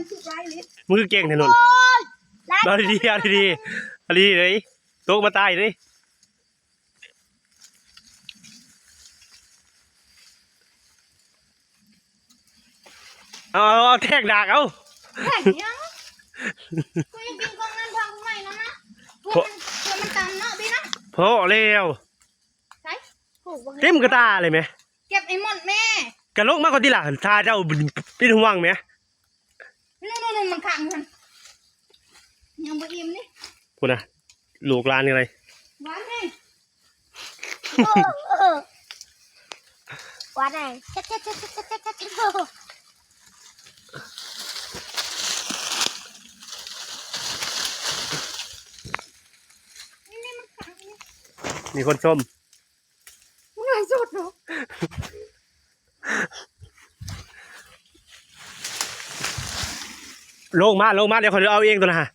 ມຶງຄືເກັ່ງແທ້ນົນ. ເອົາດີໆ ເອົາດີໆ ເອົາດີໆເລີຍ ຕົກມາຕາຍເລີຍ. ເອົາ ເອົາ ເອົາແທກດາກເອົາ. ແທກຫຍັງ? ກູຍັງກິນຂອງນັ້ນ ທາງໃໝ່ນັ້ນນະ. ໂອ້ ມັນ ມັນຕັນເນາະບີນະ. ພໍແລ້ວ. ໃສ? ໂອ້ ເຕັມກະຕ່າເລີຍແມະ. ເກັບໃຫ້ໝົດແມ່. ກະລົງມາກ່ອນຕິລະ ຖ້າເຈົ້າເປັນຫ່ວງແມະ. ນັ້ນໆໆ ມັນຂັງຫັ້ນ ຍັງບໍ່ອີ່ມນີ້. ພຸ້ນນະ ລູກຫຼານນີ້ເລີຍ. ຫວານແຮງ. ໂອ້ ເອີ ຫວານແຮງ. ນີ້ ນີ້ມັນຂັງນີ້. ມີຄົນຊົມ. ມຶງໄລສົດເນາະ. ລົງມາ ລົງມາ ດຽວຂ້ອຍເອົາເອງຕົວນະ.